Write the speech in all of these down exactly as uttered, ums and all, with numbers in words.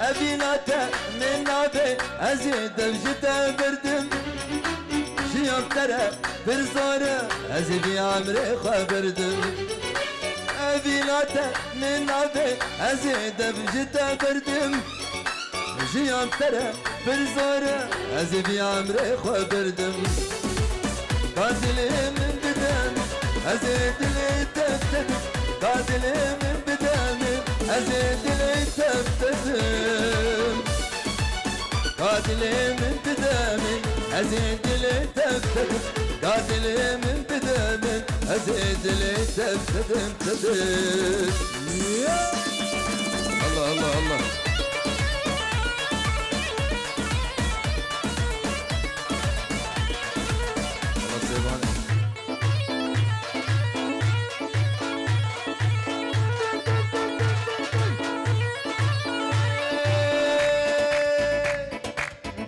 Evîna te min navê, ez ê dev ji te birdim. Jiyan te re pir zor e, ez ê vî emrê xwe birdim. Evîna te min navê, ez ê dev ji te birdim. Jiyan te re pir zor e, ez ê vî emrê xwe birdim. Ka dilê min bide min, ez ê dilê te bide min. Ka dilê min bide min, ez ê dilê te bide min. Ka dilê min bide min, ez ê dilê te bide min. Ka dilê min bide min, ez ê dilê te bide min. Allah, Allah, Allah. Allah sêvan.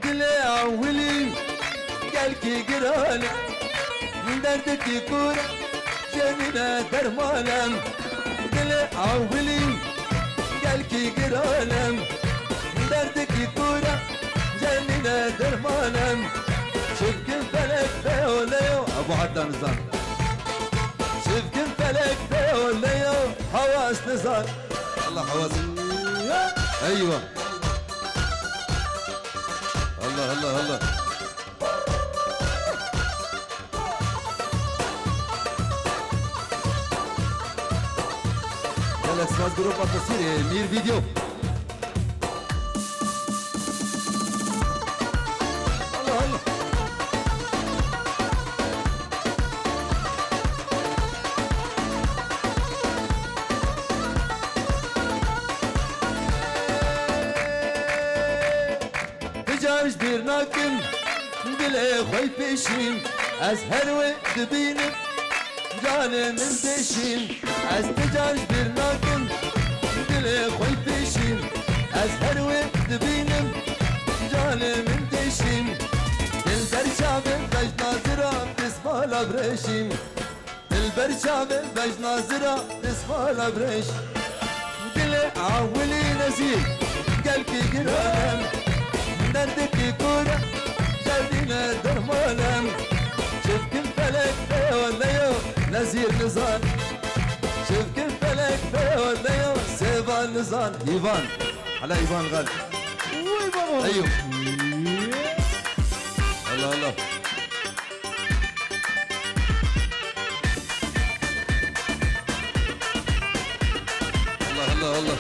Dilê ewilî gelkî giran e, derdekî kûr e, jenîne derman e. Dilê ewilî gelkî giran e, derdekî kûr e, jenîne derman e. Çivkin felek pê oleyo, Ebu Hedda nizan. Çivkin felek pê oleyo, hawas nizan. Allah hawas. Eyvah. Allah, Allah, Allah. Gelek spas grupa Tesîrê, Mîr Video. Allah, Allah. Ti car ji bîr nakim, dilê xwe pêşîn, ez her wê dibînim, canê min pêşîn. Ez ti car ji bîr nakim, dilê xwe pêşîn, ez her wê dibînim, canê min pêşîn. Dilber çavê bejna zira, destmala birêşîn. Dilber çavê bejna zira, destmala birêş. Dilê ewilî nezî, gelkî giran e, derdekî kûr e, jerdîne derman e. Çivkin felek pê oleyo, nezîr nizan. Çivkin felek pê oleyo, sêvan nizan. Îvan. Hala Îvan gal. Vay baba. Eyû. Allah, Allah. Allah, Allah, Allah.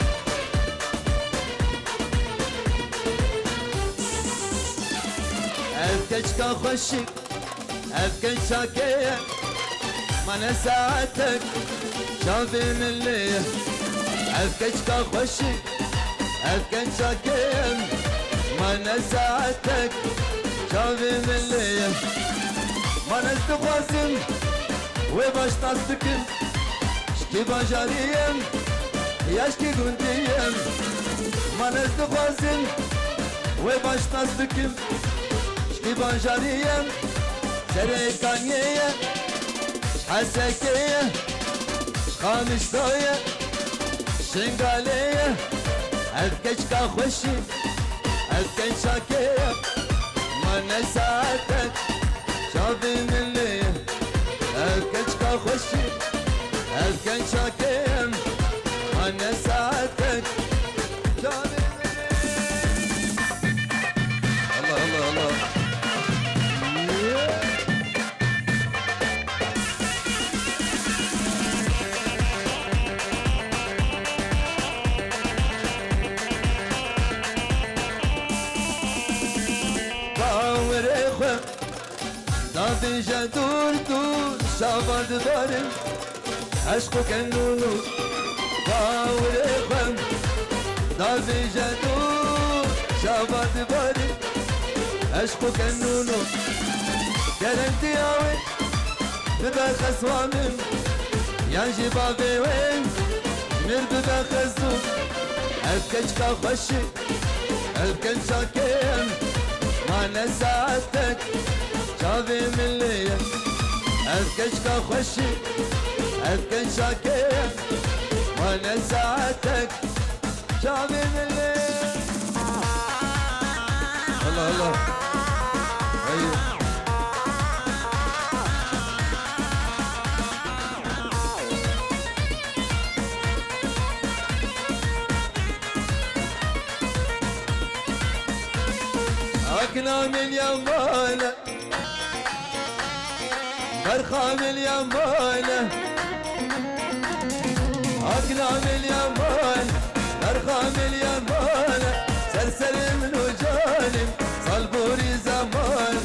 Ev keçika xweşik, ev keçakê ye. Mane saetek, çavê min lê ye. Ev keçika xweşik, ev keçakê ye. Mane saetek, çavê min lê ye. Man ez dixwazim wê baş nas bikim. Ji kî bajarî ye, ya ji kî gundî ye. Man ez dixwazim wê baş nas bikim. Ji kî bajarî ye, Serêkaniyê ye, ji Hesekê ye, ji Qamişlo ye, ji Şingalê ye. Ev keçika xweşî, ev keçakê ye, mane saetek, çavê min lê ye. Ev keçika xweşî, ev keçakê ye, mane saetek, çavê min lê ye. Allah, Allah, Allah. Bawerê xwe davêje dûr dûr, şava dibarin. Eşq û kenûn û bawerê xwe davêje dûr, şava dibarê. Eşq û kenûn û gerentiya wê Bibe xeswa min, yan jî bavê wê, mir bibe xezû. Ev keçika xweşik, ev keçikê em, mane saetek, çavê min lê ye. Ev keçika xweşik, ev keçikê em, mane saetek, çavê min lê. Allah Allah. Hey. Akna min yamane. Berxa min yamane. Akna min yaman, berxa min yaman. Ser serê min û canê min, salborî zeman.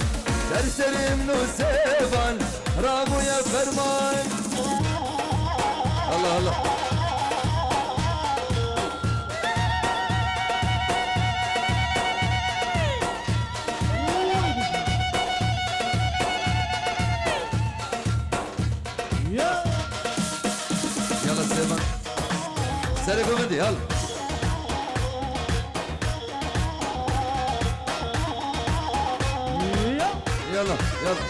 Ser serê min û sêvan, rabûye ferman. Allah Allah. Ya. Yala Sêvan. Serê ku min dî, yala. Ya. Yala, yala.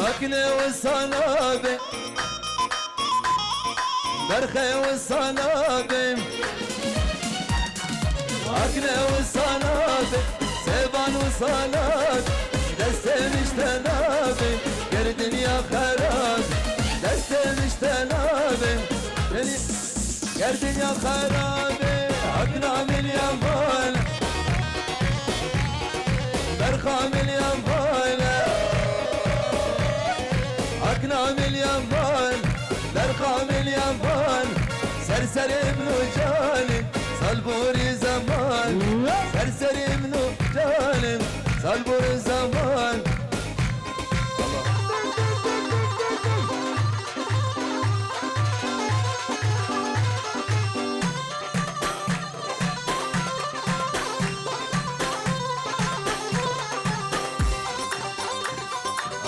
Akne wisa nabe, berxe wisa nabe. Akne wisa nabe, sêvan wisa nabe. Destê min ji te nabe, ger dinya xerab. Destê min ji te nabe, ger dinya xerab e. Akna min yaman, berxa min yaman. Akna min yaman, berxa min yaman. Ser serê min û canê min, salborî zeman. Ser serê min û canê min, salborî zeman.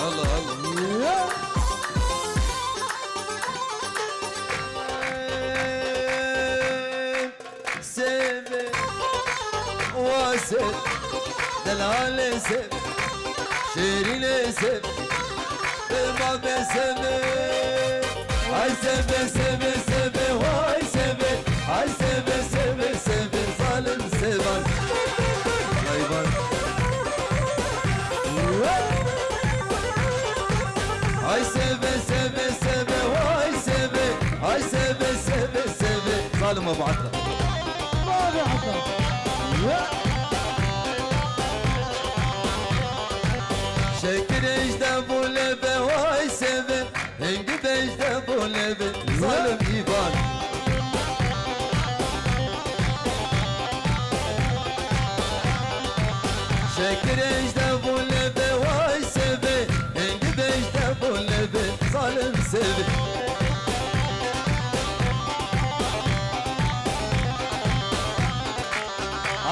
Allah Allah. Seve, wa seve, delalê seve, şêrînê seve, bavê seve. Ay seve, seve, seve, vay seve. Ay seve, seve, seve, zalim sevan. Hayvan. Ay seve, seve, seve, vay seve. Ay seve, seve, seve. Zalim Ebu Ata. Şekirê ji de bû leve, vay seve. Hingî bej de bû leve, zalim îvan. Şekirê ji de bû leve, vay seve. Hingî bej de bû leve, zalim seve.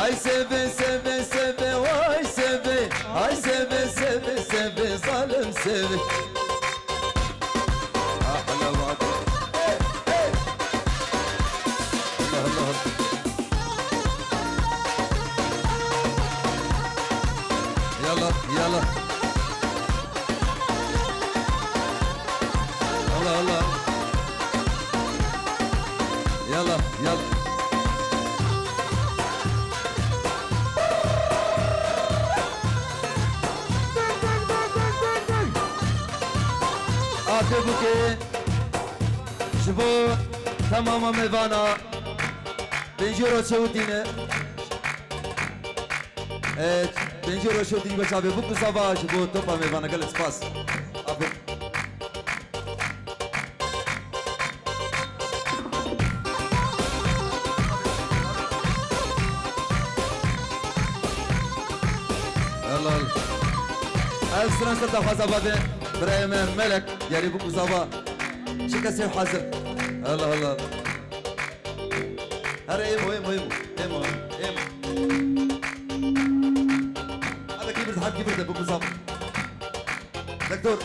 Ay seve, seve, seve, vay seve. Ay seve, seve, seve, zalim seve. Ah, Allah, Allah. Hey, hey. Allah, Allah. Yalla, yalla. Allah, Allah. Yalla, yalla. Axe bûke ji bo temama mêvana pêncî euro çewitîne. E, pêncî euro çewitîne be çavê bûk û sava ji bo topa mêvana. Gelek spas. Aferin. Helal. Ev stran ser daxwaza bade. Birayê me Melek, yanî bûk û zava. Çi kesê hazir? Allah Allah. Here êmo, êmo, êmo. Êmo, êmo. Hadi kibir, hadi kibir de bûk û zava. Doktor.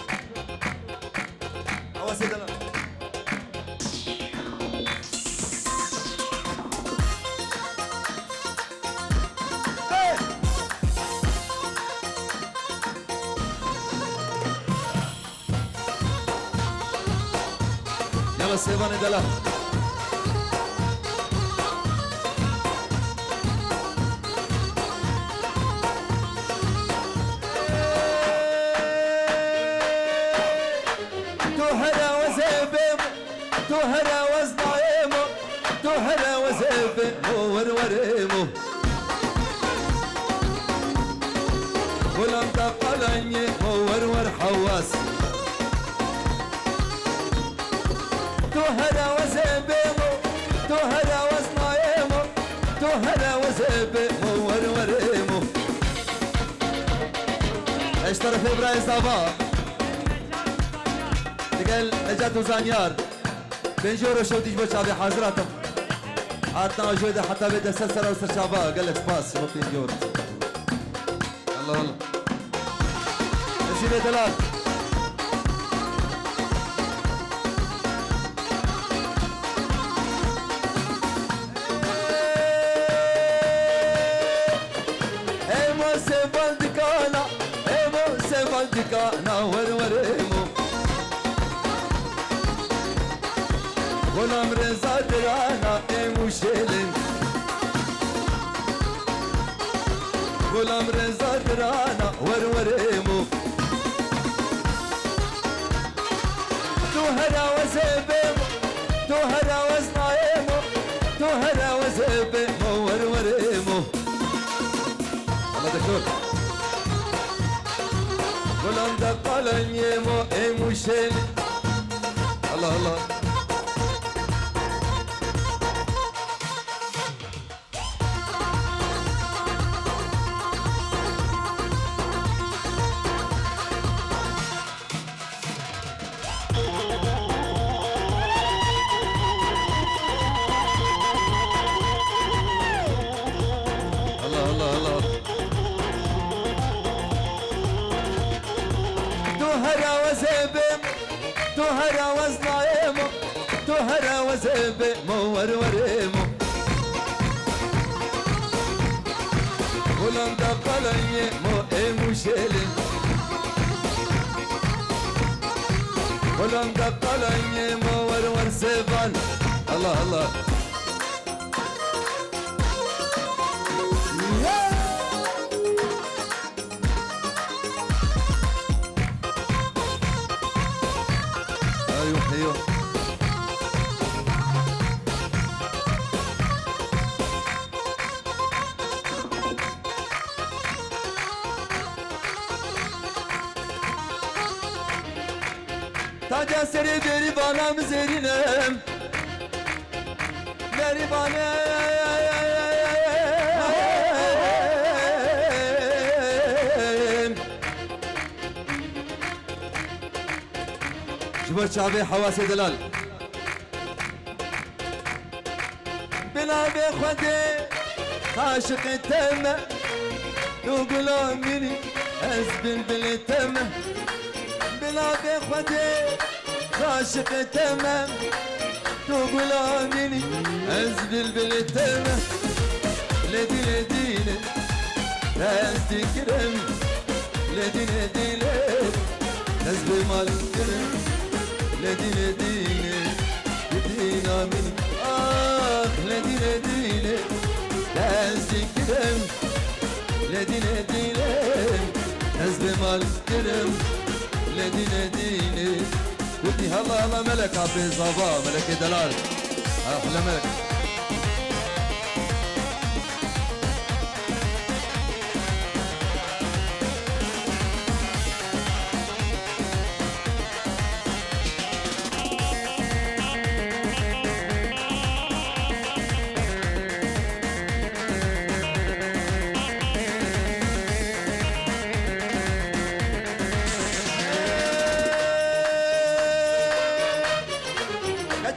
Awa sedana. Yala Sêvanê delal. Tu here wezê bê, tu here wez nayê mo, tu here wezê bê mo, wer werê mo. Gulam da qalanyê mo, wer wer hewaz. Tu here wezê bê mo, tu here wez nayê mo, tu here wezê bê mo, wer werê mo. Ez ji terefê birayê Zava. Digel Necat û Zanyar. Pêncî euro şewtî ji bo çavê hazir hatim. Hatina ajoyê de heta vê de ser sera û ser çava. Gelek spas ji bo pêncî euro. Allah Allah. Nesîbê delal. Emo Sêvan dikana, emo Sêvan dikana, wer wer emo. Gulam Reza dirana, emo şêlin. Gulam Reza dirana, wer wer emo. Tu here wezê bê mo, tu here wez nayê mo, tu here wezê bê mo, wer wer emo. Allah doktor. Gulam da qalanyê mo, ê mûşên. Allah Allah. Allah, Allah, Allah. Tu here wezê bê, tu here wez nayê mo, tu here wezê bê mo, wer werê mo. Gulam da qalanyê mo, ê mûşêlê. Gulam da qalanyê mo, wer wer Sêvan. Allah, Allah. Eyû, eyû. Taca serê berî bana mi zêrînim. Merîvanê. Ji bo çavê Hewasê Delal. Bi navê Xwedê aşiqê te me, tu gula min î, ez bilbilê te me. Bi navê Xwedê aşiqê te me, tu gula min î, ez bilbilê te me. Lê dîlê dîlê dest dikirim, lê dîlê dîlê dest bi mal kirim, lê dîlê dîlê bi dîna min. Ah, lê dîlê dîlê dest dikirim, lê dîlê dîlê dest bi mal kirim, lê dîlê dîlê. Gotî hela hela melek apê zava, melekê delal. Ahla melek.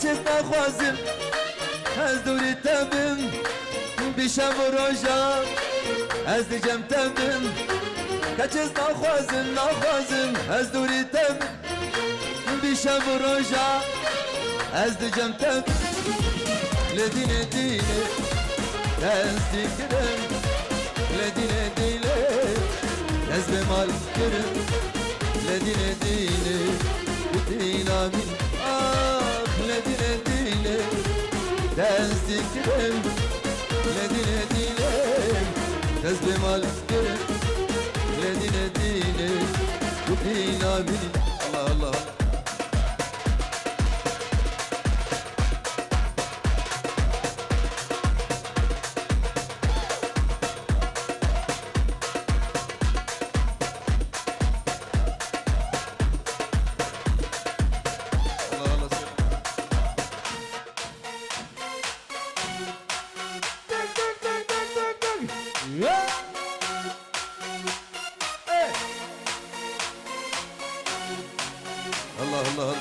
Çi ez naxwazim ez dûrî te bim, bi şev û roja ez di cem te bim. Keç ez naxwazim, naxwazim ez dûrî te bim, bi şev û roja ez di cem te bim. Lê dînê dînê dest dikirim, lê dînê dînê dest bê mal kirim, lê dînê dînê dîna min. Ax, lê dînê dînê dest dikirim, lê dînê dînê dest bê mal kirim, lê dînê dînê dîna min. Allah Allah. Allah, Allah, Allah.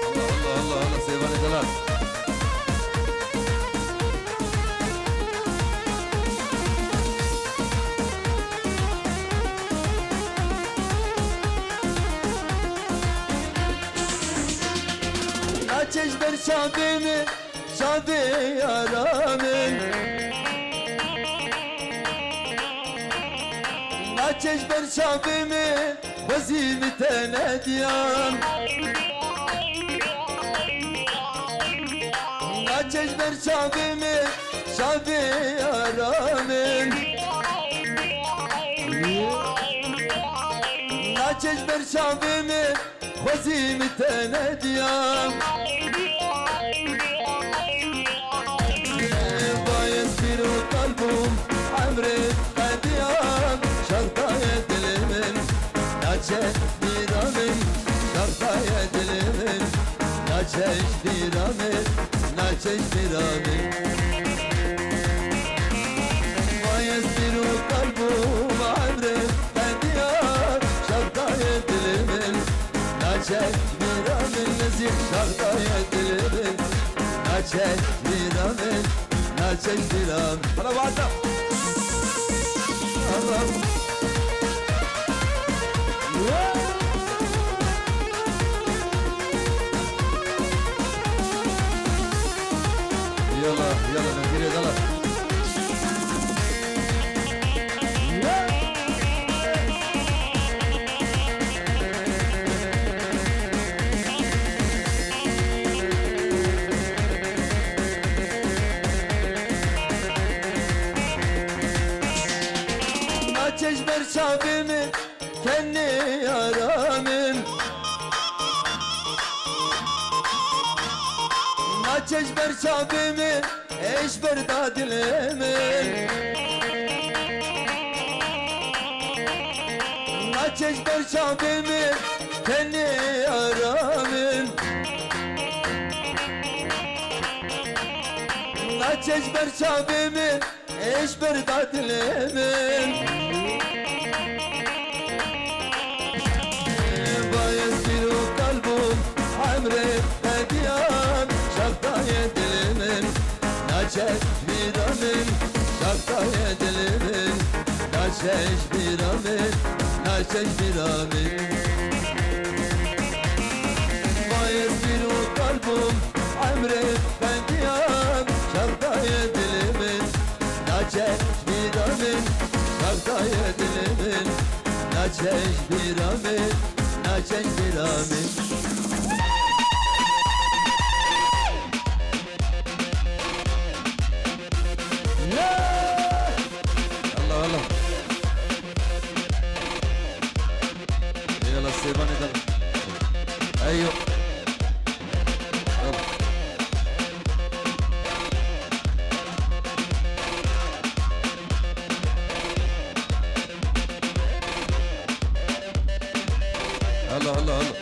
Allah, Allah, Allah, Allah, Seyvanê delal. Naçe ji ber çavê min, çavê yara min. Naçe ji ber çavê min, xwezî min te nediyan. Naçe ji ber çavê min, çavê yara min. Naçe ji ber çavê min, xwezî min te nediya. Vay ez pîr û kal bûm, emrê qediya, şextayê dilê min, naçe bîra min, şextayê dilê min, naçe ji bîra min, naçe ji bîra min. Vay ez pîr û kal bûm, emrê qediya, şextayê dilê min, naçe ji bîra min, nizî şextayê dilê min, naçe ji bîra min, naçe ji bîra min. Hala wata. Allah. Yala, yala, nengirê dala. Naçe ji ber çavê min, kenê yara min. Naçe ji ber çavê min, ê ji ber da dilê min. Naçe ji ber çavê min, kenê yara min. Naçe ji ber çavê min, ê ji ber da dilê min. Vay ez pîr û kal bûm, emrê qediyan, şextayê dilê min, naçe ji bîra min, şextayê dilê min, naçe ji bîra min, naçe ji bîra min. Vay ez pîr û kal bûm, emrê qediyan, şextayê dilê min, naçe ji bîra min, şextayê dilê min, naçe ji bîra min, naçe ji bîra min. Allah Allah. Eyvallah, Seyvanê de. Eyyo. Alo, alo.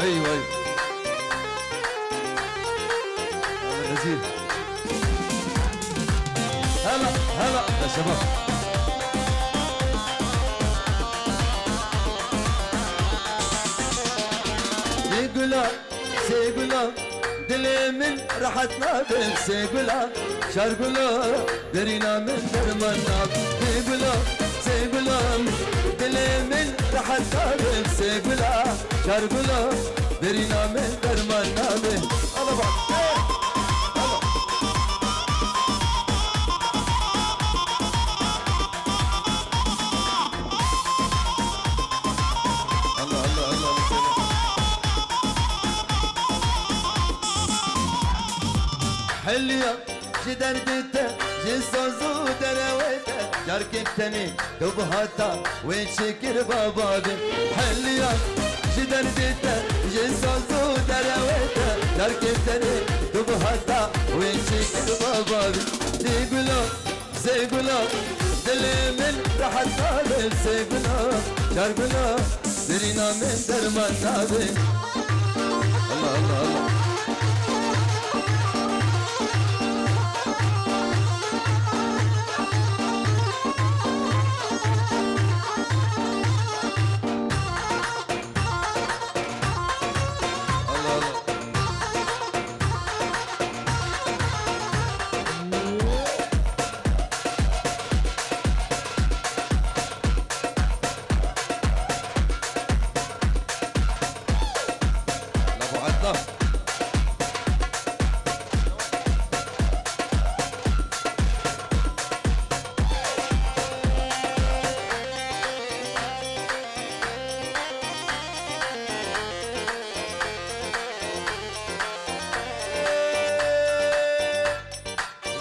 Eywa, eywa. Rezîl. Hela, hela. Ya şebap. Sê gula, sê gula, dilê min rehet nabe. Sê gula, şar gula, derîna min derman nabe. Sê gula, sê gula, dilê min rehet nabe. Sê gula, şar gula, derîna min derman nabe. Ala bak. Ala. Allah, Allah, Allah, Allah. Heliya ji derdê te, ji saz û derewê te, carkên tenê tu bi hata wê çi kir baba bin. Heliya ji derdê te, ji saz û derewê te, carkên tenê tu bi hata wê çi kir baba bin. Dê gula, Sê gula, dilê min rehet nabe. Sê gula, şar gula, derîna min derman nabe. Allah, Allah, Allah. Allah, Allah.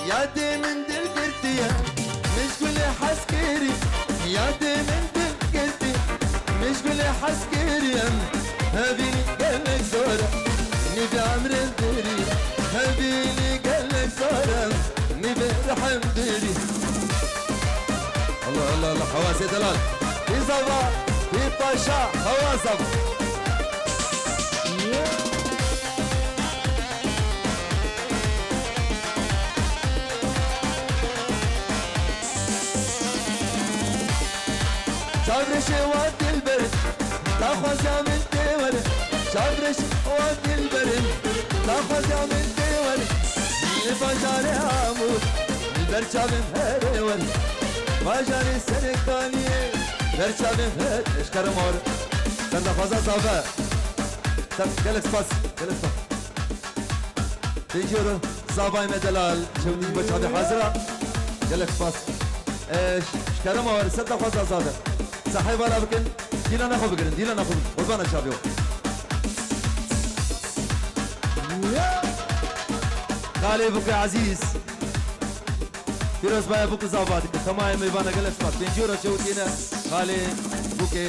Yadê min dil girtiye, min ji gulê hez kirî. Yadê min dil girtî, min ji gulê hez kirî. Hevînî gelek zor e, nîvê emrê dirî. Hevînî gelek zor e, nîvê rehem dirî. Allah, Allah, Allah, hewasê delal. Pî zava, pî paşa, hewa zava. Çavreşê wa dilber, daxwaza min tê were. Çavreş wa dilber, daxwaza min tê were. Li bajarê Amûd, li ber çavên herê were. Bajarê Serêkaniyê, ber çavên her eşkere mor. Ser daxwaza zave. Ser gelek spas, gelek spas. Pêncî euro, zavayê me delal, çewtî ji bo çavê hazir e. Gelek spas. E, ş-, ji kerema we, ser daxwaza zave. Sehayê vala bikin, dîlana xwe bigirin, dîlana xwe bigirin. Qurbana çavê we. Xalê Bûkê Ezîz. Pîrozbaya Bûk û zava dike. Temayê mêvana gelek spas. Pêncî euro çewtîne. Xalê Bûkê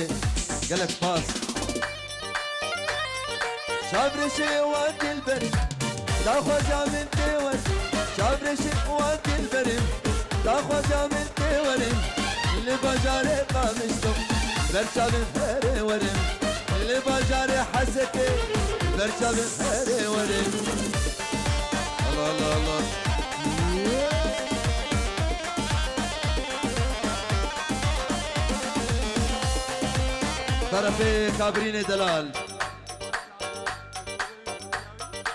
gelek spas. Çavreşê wa dilberim, daxwaza min tê werim. Çavreşê wa dilberim, daxwaza min tê werim. Li bajarê Qamişlo, ber çavên herê werim. Li bajarê Hesekê, ber çavên herê werim. Allah, Allah, Allah. Terefê Kabirînê delal.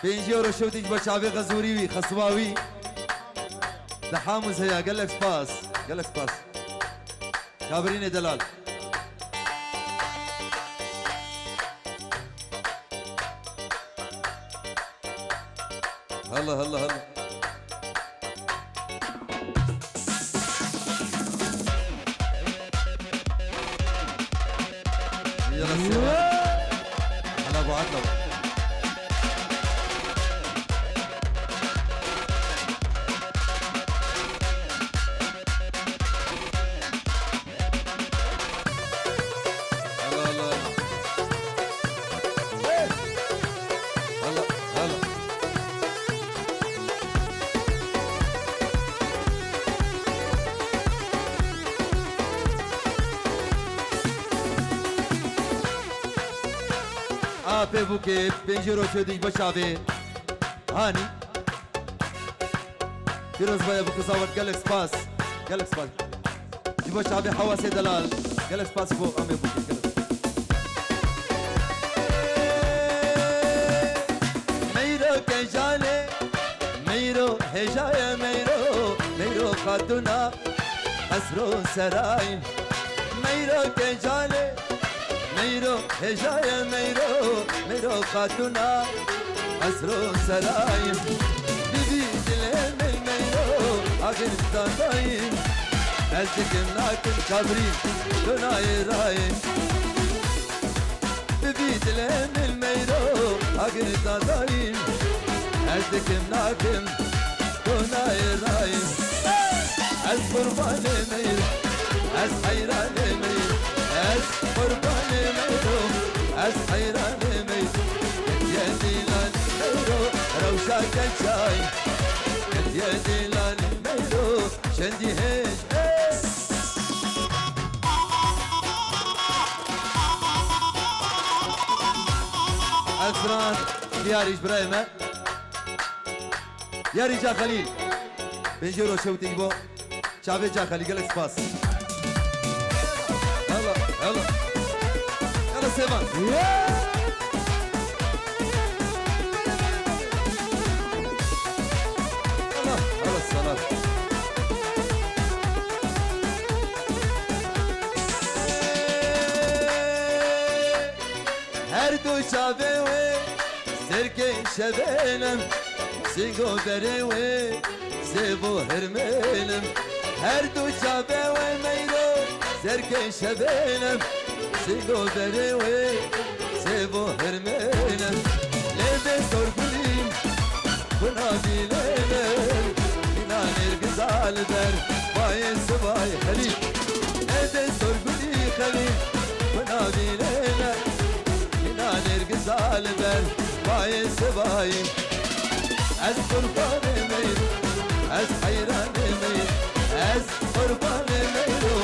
Pêncî euro şewtî ji bo çavê xezûrî wî, xeswa wî. Di hamûz heya, gelek spas. Gelek spas. Kabirînê delal. Halla, halla, halla. Yalla, seyran. Hela bu atla. Hela, hela. Hey! Hela, hela. Apê bûkê pêncî roşê dî ji bo çavê. Hanî. Pîroz baye bûkê zawet, gelek spas. Gelek spas. Ji bo çavê Hewasê Delal. Gelek spas ji bo amê bûkê. Gelek spas. Meyro kejale, meyro hêjaye meyro, meyro xatuna qesro serayî. Meyro kecale, meyro hêjaye meyro, meyro xatuna qesro serayî. Bibî dilê min meyro, axir dadayî. Ez dikim nakim kabrî, donayê rayî. Bibî dilê min meyro, agir dadayî. Ez dikim nakim donayê rayî. Ez qurbanê meyro, ez heyranê meyro. Ez qurbanê meyro, ez heyranê meyro. Ketiye dîlan meyro, rewşa keçay. Ketiye dîlan meyro, şendî hêj. Ey! Ezran, diyarî ji birayê me. Diyarî Ca Xelîl. Pêncî euro şewtî ji bo çavê Ca Xelîl, gelek spas. Hela, hela. Hela Sêvan. Hela, hela Selam. Her du çavê wê zerkê şevê ne, sîngo berê wê zêvo hirmê ne. Her du çavê wê meyro zerkê şevê ne, sîngo berê wê zêvo hirmê ne. Lê bê sorgulî xwina bîlê ne, mîna nêrgiza li ber bayê sivay xelî. Lê bê sorgulî xelî xwina bîlê ne, mîna nêrgiza li ber bayê sivayî. Ez qurbanê meyro, ez heyranê meyro, ez qurbanê meyro,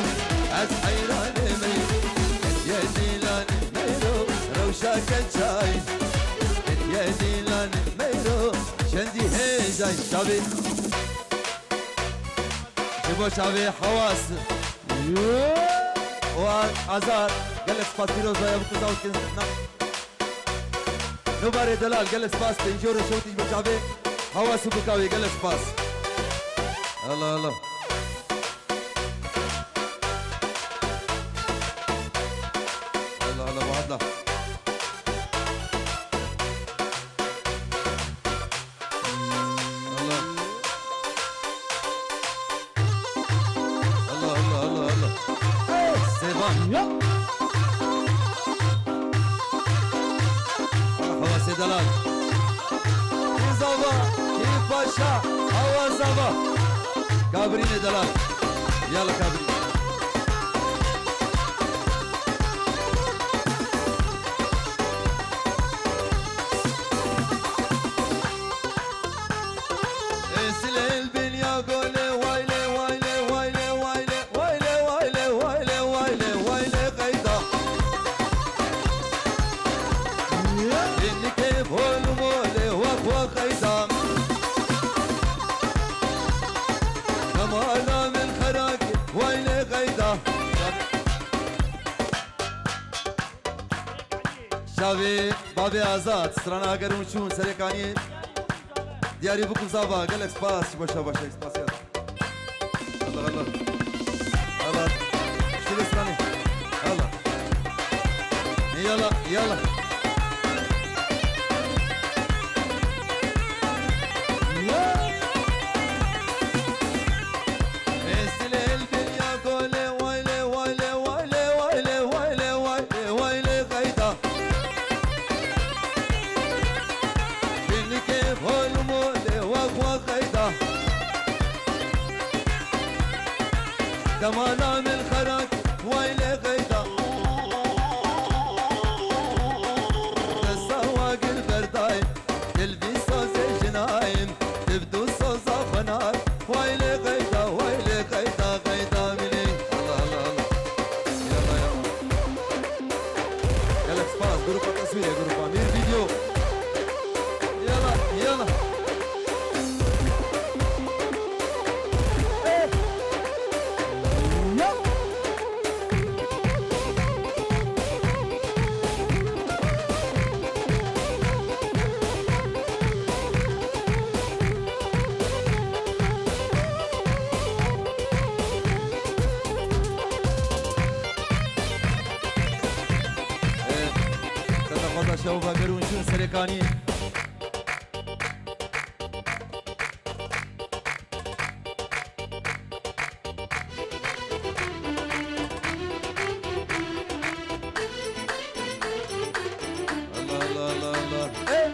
ez heyranê meyro. Ketiye dîlanê meyro, rewşa keçay. Ketiye dîlanê meyro, şendî hêjay çavê. Ji bo çavê Hewas. Û a-, Azar, gelek spas, pîroz be, ya bu kıza olsun. Nubarê Delal, gelek spas, pêncî euro şewtî ji bo çavê Hewas û Bikawê, gelek spas. Allah Allah. Allah Allah, Bahatla. Allah. Allah, Allah, Allah, Allah. Sêvan. Ya. Hewasê Delal. Kî zava, kî paşa, hawa zava. Kabrînê Delal. Yala kabrî. Êsilê el bin ya golê, waylê, waylê, waylê, waylê, waylê, waylê, waylê, waylê, waylê, qeyda. Bin nikê bol molê, wak, wak, qeyda. Kemala min xerakê, waylê, qeyda. Çavê bavê Azad, strana Heger û Çûn, Serêkaniyê. Diyarî bikum zava, gelek spas, başa başa, spas ya. Allah Allah. Allah. Şöyle stranê. Allah. Yala, yala. Êsilê el bin ya golê, waylê, waylê, waylê, qeyda. Bin nikê bol molê, wak, wak, qeyda. Kemala min xerak, waylê, qeyda. Desta wa gil berdayê. Dil vî sazê jinayê, div du soza xwenar. Waylê qeyda, waylê qeyda, qeyda milê. Allah, Allah, Allah. Yalla, yalla. Gelek spas, grupa Taswîr. Grupa Mir Video. Yala, yala. Seta xwe da şev ve ger hûn çûn Serêkaniyê. Allah, Allah, Allah, Allah. Hey!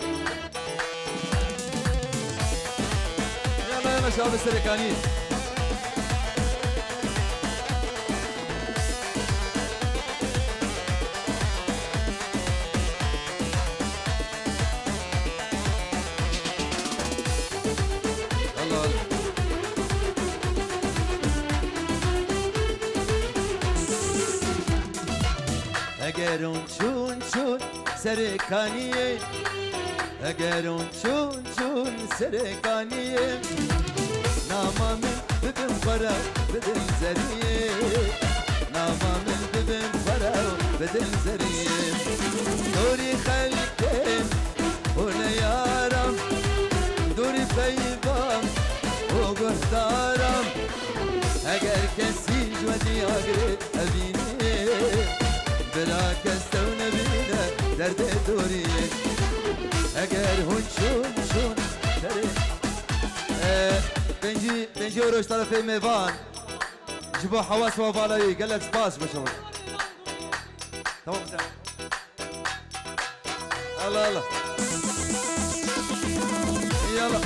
Yala, yala, şabê Serêkaniyê. Allah Allah. Eger hûn çûn çûn Serêkaniyê, eger hûn çûn çûn Serêkaniyê, nama min bibin xwe re bidin zeriyê, nama min bibin xwe re bidin zeriyê. Dorî xelkê û neyaran, dorî peyvan û guhdaran, eger kesî ji we diyagirê evînê, bila kes tew nebîne derdê doriyê. Eger hûn çûn çûn derê, e, pêncî, pêncî euro ji terefê mêvan. Ji bo Hewas ve Valayî gelek spas, başa. Tamam, sen. Allah Allah. Yala.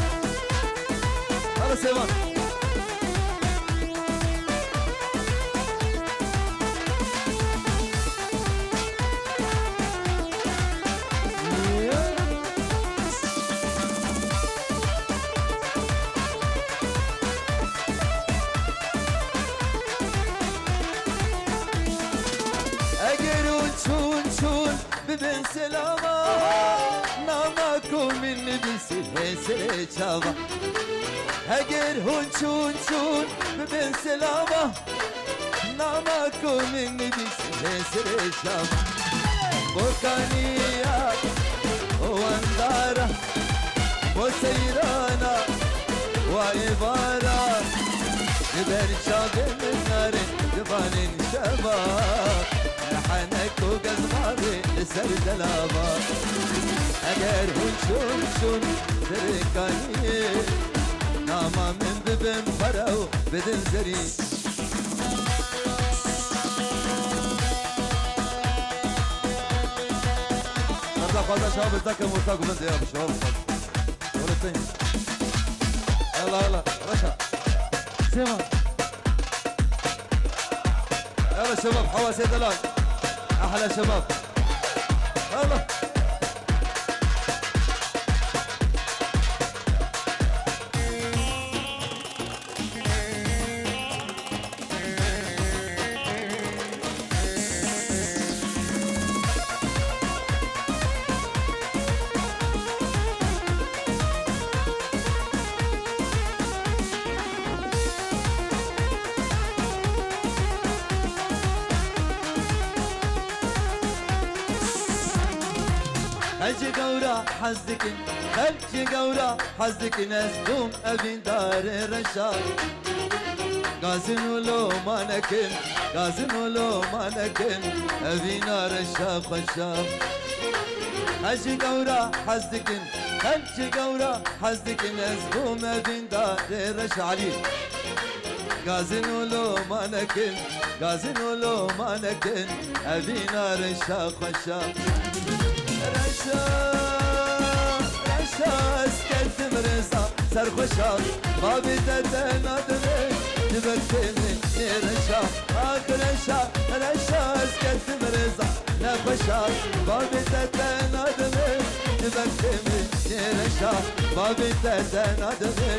Hala Sevan. Eger hûn çûn çûn bibin selama, nama ku min nivîsî hê serê çava. Eger hûn çûn çûn bibin selama, nama ku min nivîsî hê serê çava. Bo kaniya û wendara, bo seyrana wa êvara, ji ber çavê min nare divanên şeva. Henek û gezmarê li ser delava. Eger hûn çûn çûn Serêkaniyê, nama min bibin xwera û bidin zerî. Heta xwaza şawa birta kem orta guvin de ya bi şawa birta. Wele pênc. Yalla, yalla. Reşa. Sema. Yalla şebab, Hewasê delal. Ahla şebab. Yalla. Xelkê gewra hez dikin, xelkê gewra hez dikin, ez bûm evîndarê reşa. Gazin û loma nekin, gazin û loma nekin, evîna reşa xweşa. Xelkê gewra hez dikin, xelkê gewra hez dikin, ez bûm evîndarê reşa Elî. Gazin û loma nekin, gazin û loma nekin, evîna reşa xweşa. Reşa, reşa, ez ketim rêza serxweşa, babê te te nadime, ji ber têmê nê reşa. Ax reşa, reşa, ez ketim rêza nexweşa, babê te te nadime, ji ber têmê nê reşa, babê te te nadime,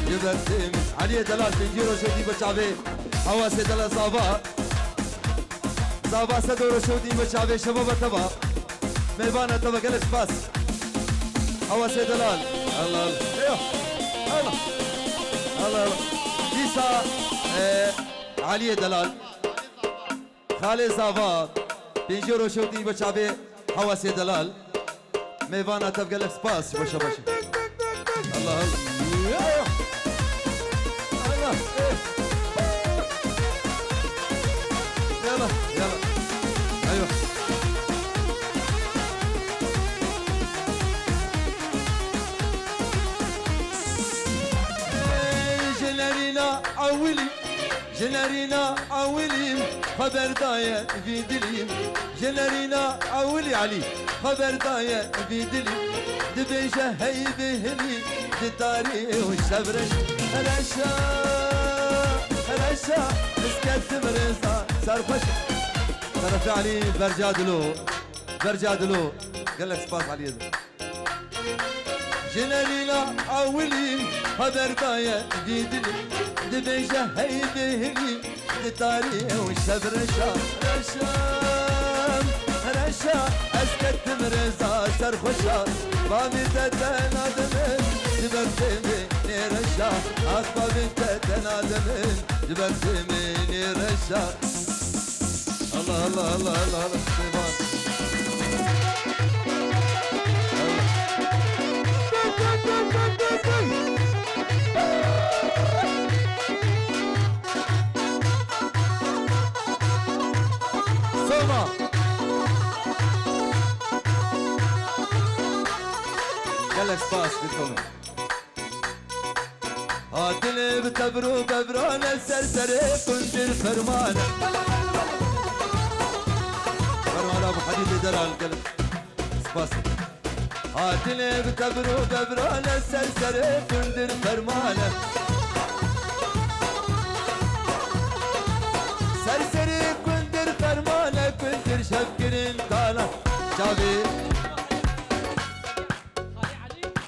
ji ber têmê. Eliyê delal pêncî roj û dî bi çavê. Hewasê delal zava. Zava se do roj û dî bi çavê şebaba teva. Mêvana te ve gelek spas. Hewasê Delal. Allah Allah. Eyvah. Allah. Allah Allah. Dîsa, e, Aliyê Delal. Xalê Zava. Pêncî euro şewtî bo çavê Hewasê Delal. Mêvana te ve gelek spas. Başa başa. Allah Allah. Allah. Eh. Yala, yala. Eyvah. Ey, ji nerîna ewilî, ji nerîna ewilî, xeber daye vî dilî. Ji nerîna ewilî Elî, xeber daye vî dilî. Dibêje hey bihilî, di tarî û şevreş. Reşa, reşa, ez ketim rêza, serxweş. Terefê Elî, berca dilo, berca dilo. Gelek spas Eliyê din. Ji nerîna ewilî, xeber daye vî dilî. Dibêje hey bihilî, di tarî û şevreşa. Reşa, reşa, ez ketim rêza serxweşa. Bavê te tena dimin, di ber têmê nêreşa. Ax bavê te tena dimin, di ber têmê nêreşa. Allah, Allah, Allah, Allah, Allah. Süleyman. Soma. Gelek spas, bir konu. Hatine bi tebr û bevrane ser serê qundir fermane. Fermana bu Hadîdê Delal, gelek spas. Hatine bi tebr û bevrane ser serê qundir fermane. Ser serê qundir fermane, qundir şevkirin tala. Çavê.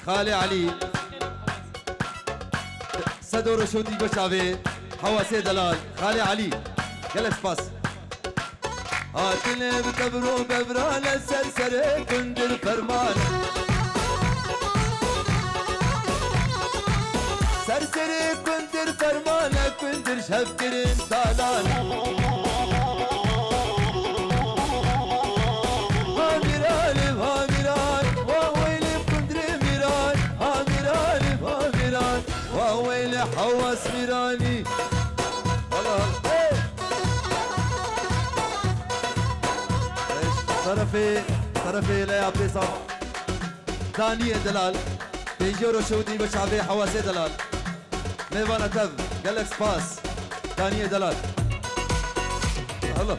Xalê Elî. Sedo Reşodî Goçavê, Hewasê Delal, Xalê Elî. Gelek spas. Hatine bi tevro bevrane ser serê kundir fermane. Ser serê kundir fermane, kundir şevkirin talan. Ha mîranê, ha mîran, wa weylê kundrê mîran. Ha mîranê, ha mîran, wa weylê Hewas mîranî. Allah, hey! Eş, terefê, terefê leya pêsa. Daniyê Delal. Pêncî euro şewitî bo çavê Hewasê Delal. Mêvana tev, gelek spas. Daniyê Delal. Allah.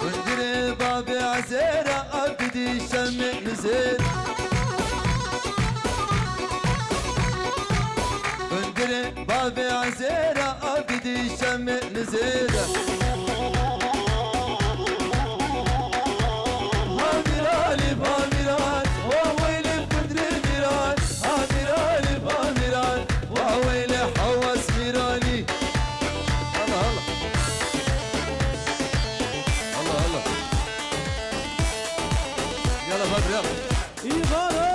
Hundirê babê Ezêra, abidî şemê nizêr. Hundirê babê Ezêra, abidî şemê nizêr. Ha mîranî, ha mîran, wa weylê kundrê mîran. Ha mîranî, ha mîran, wa weylê Hewas mîranî. Allah Allah. Allah Allah. Yala Fadri, yala. Îgare!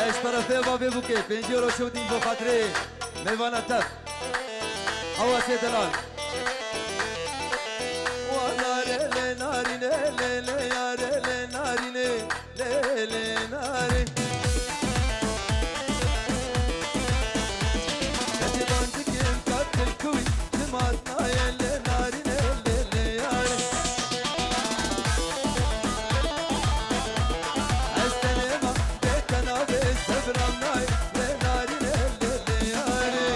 Ez ji terefê bavê bûkê, pêncî euro şewitî bo xatirê mêvana tev. Hewasê Delal. Wa nare lê narîne, lê lê yare lê narîne. Lê lê narî. Hetiban dikim katil kuy, dimat naye lê narîne lê lê yarî. Ez tenê ma bê tena bê sebram nay, lê narîne lê lê yarî.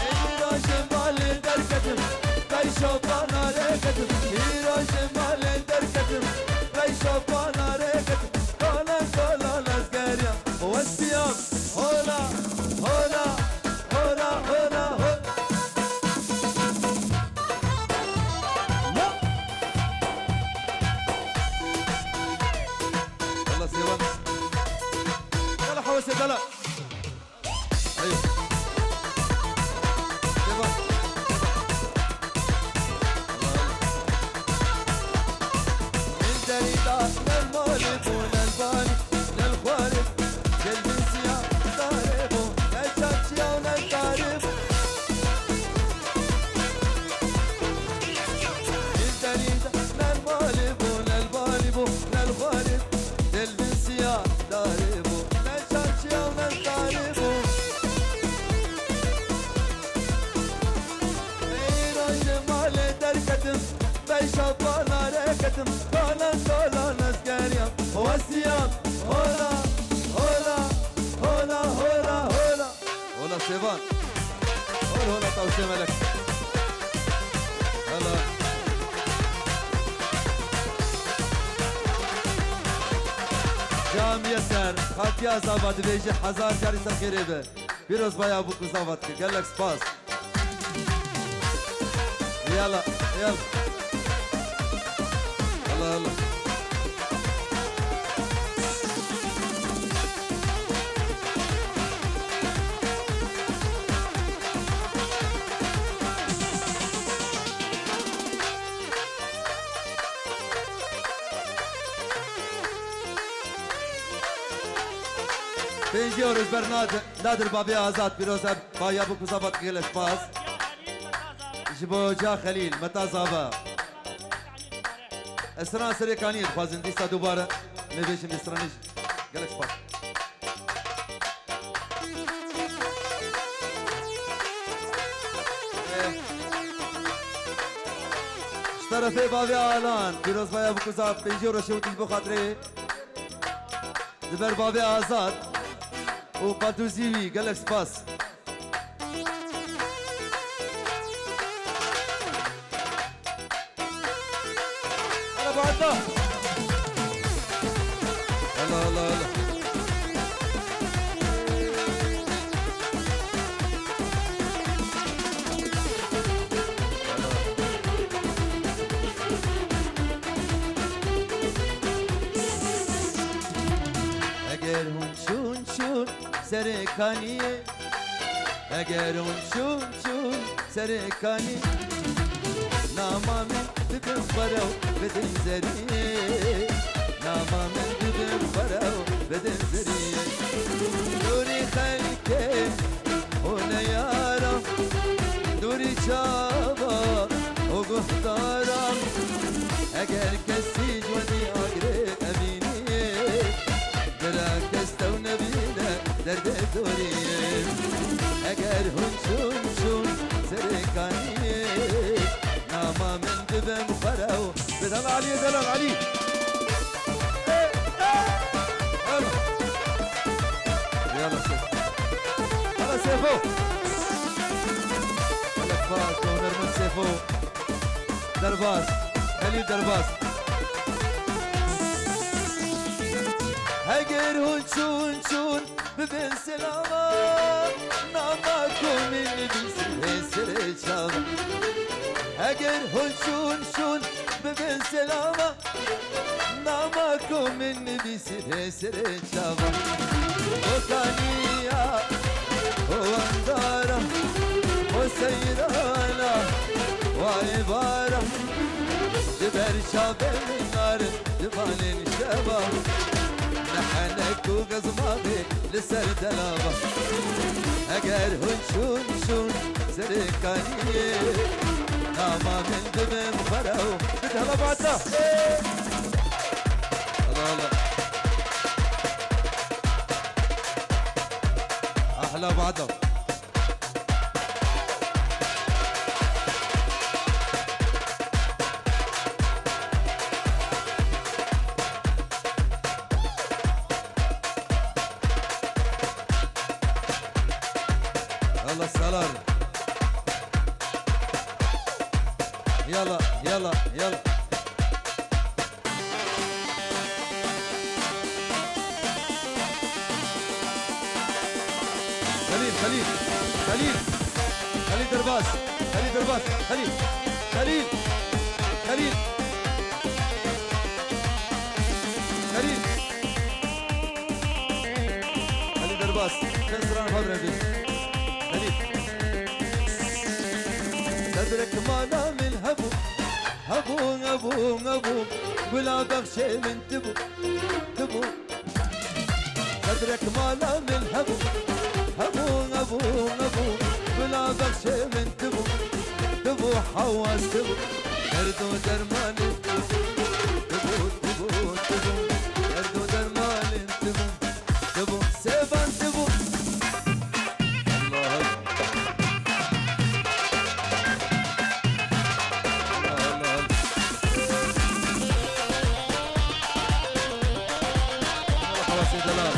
Ey rojim balê derketim. Qey şopa nare ketim, îro ji malê derketim. Qey şopa nare ketim, kolan kolan ez geriyam. Westiyam, hola, hola, hola, hola, hola. Yala. Eywa. Devam. Min derî da ne li malê bû, ne li banî, ne li xwarê. Gel bin siya darê bû, ne çarşiya û ne tarê bû. Min derî da ne li malê bû, ne li banî bû, ne li xwarê. Gel bin siya darê bû, ne çarşiya û ne tarê bû. Ey roj li malê derketim, Beşa bana re ketim, bana sola nezgeriya. Wasiya, hola, hola, hola, hola, hola. Hola Şevan. Hol hola tavşê melek. Hela. Camiye ser, Xakiya Zava dibêje hezar carî ser xêrê be. Pîrozbaya bûk û zava dike. Gelek spas. Yala, yala. Yala, yala. Pêncî euro ji ber Nadir, Nadir Babê Azad, pîroz e, baya bûk û zava dike, gelek spas. Ji bo Ca Xelîl, Meta Zava. Esran Serêkaniyê dixwazin dîsa dubare me bêjin, Esranî jî. Gelek spas. Ji terefê Bavê Alan, pîrozbaya bûk û zava, pêncî euro şewitî ji bo xatirê. Di ber Bavê Azad û qadûzî wî, gelek spas. Hele bada. Hele, hele, hele. Eger hûn çûn çûn Serê Kaniyê, eger hûn çûn çûn Serê Kanî, nama min bibin xwerew bidin zerî, nama min bibin xwerew bidin zerî. Nûrî xelkê û neyara, nûrî çava û guhdara, eger kesî ji we diyagirê evînî, bira kes tew nebîne derdê dorî. Eger hûn çûn çûn Serê Kaniyê, nama min dibin xwerew. Bidal Aliyê Delal Alî. Yala Seyfo. Yala Seyfo. Yala Seyfo. Derbas, Xelîl Derbas. Heger hûn çûn çûn bibin selama, nama ku min nivîsî hê serê çava. Heger hûn çûn çûn bibin selama, nama ku min nivîsî hê serê çava. O kaniya, o andara, o seyrana, o êvara. Ji ber çavê min narin civanên şeva, nehenek û qizmaxê li ser delava. Eger hûn çûn çûn Serê Kaniyê, nama min dibin xwerew. Bide hele bata. Hala, hala. Ahla bada. Yala salar. Yala, yala, yala. Xelîl, Xelîl, Xelîl. Xelîl Derbas, Xelîl Derbas, Xelîl. Xelîl, Xelîl. Xelîl. Xelîl Derbas. Çend stran Fabre bî. Xelîl. Sebrek mala min hebû, hebû, hebû, hebû. Gula bexşê min tibû, tibû. Sebrek mala min hebû, hebû, hebû, hebû. Gula bexşê min tibû, tibû, hewaz tibû. Derd û dermanê tibû, tibû, tibû, tibû. Derd û dermanê tibû, tibû, sêvan tibû. Allah Allah. Allah Allah. Merhaba Seydelal.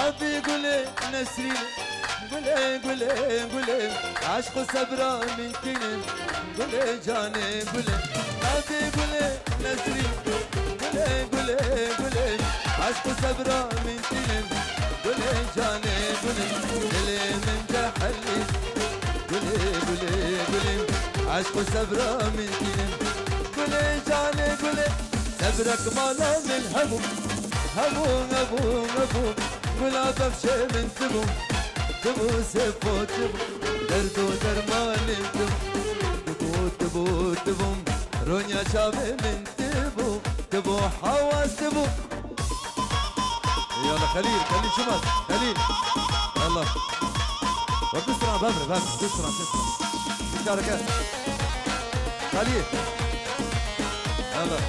Abi Gulê Nesrîn. Gulê, gulê, gulê, eşq û sebra min tînin. Gulê canê gulê, navê gulê Nesrîn. Gulê, gulê, gulê, eşq û sebra min tînin. Gulê canê gulê, dilê min cehelî. Gulê, gulê, gulê, eşq û sebra min tînin. Gulê canê gulê, sebrek mala min hebû. Hebû, hebû, hebû, gula bexşê min tibû. Tibû sêfo tibû, derd û dermanê tibû. Tibû, tibû, tibû, ronya çavê min tibû. Tibû, hewaz tibû. Yala Xelîl, Xelîl çima? Xelîl. Allah. Bak, du stran, bevre, bevre, du stran, du stran. Muşareke. Xelîl. Allah.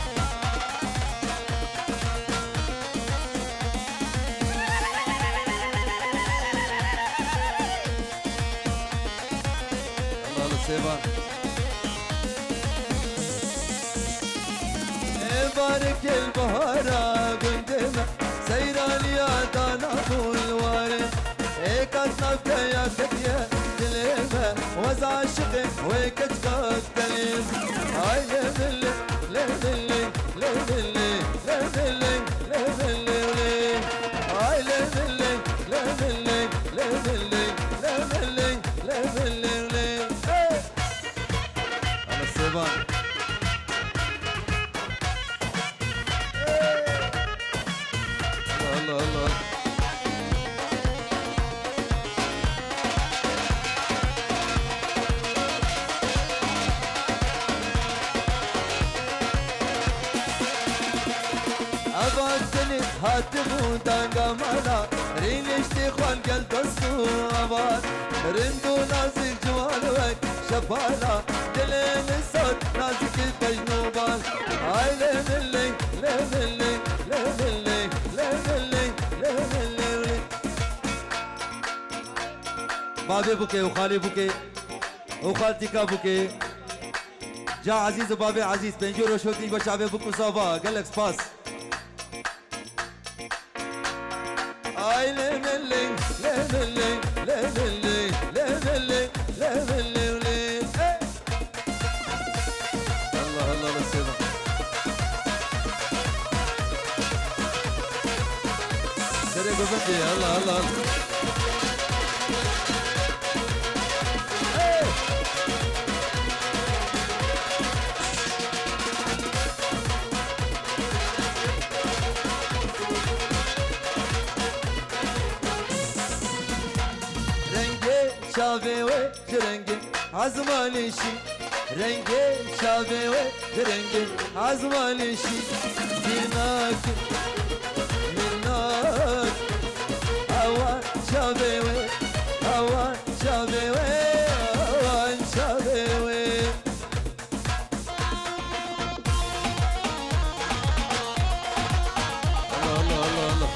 Allah Allah, Seyvan. Ê barikê li bahara gundê me, seyraniya dana bû li warê. Ê kat navkeya ketiye dilê me, wez aşiqê wê keçika tenê. Ay lê milê, lê milê, lê milê, lê milê, lê milê, lê. Ay lê milê, lê milê, lê milê, lê milê, lê milê, lê. Hey! Ana Sêvan. Allah, Allah, Allah. Eva tenê hatibû danga mala, rîniştî xwan gel dost û avar. Rind û nazik ciwan wek şepala, dilê min sor nazik tejn û bal. Ay lê min lê, lê min lê, lê min lê, lê min lê, lê min lê, lê. Bavê bûkê û xalê bûkê û xaltîka bûkê. Ca Ezîz û bavê Ezîz, pêncî roj hotî ba çavê bûk û sava. Gelek spas. Ay lê min lê, lê min lê, lê min lê, lê min lê, lê min lê, lê. Hey! Allah Allah Allah, Seyvan. Serê govendê, Allah Allah Allah. Hey! Rengê çavê wê ji rengê ezmanî şî. Rengê çavê wê ji rengê ezmanî şî. Mînak, mînak. Awa çavê wê, awa çavê wê, awa çavê wê. Allah, Allah, Allah, Allah.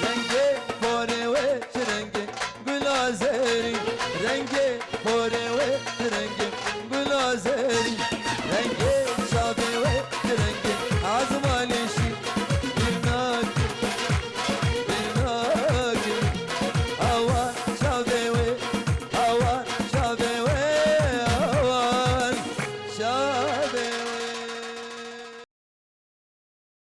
Rengê porê wê çi rengê? Gula zêrî, rengê porê wê rengê gula zêrî.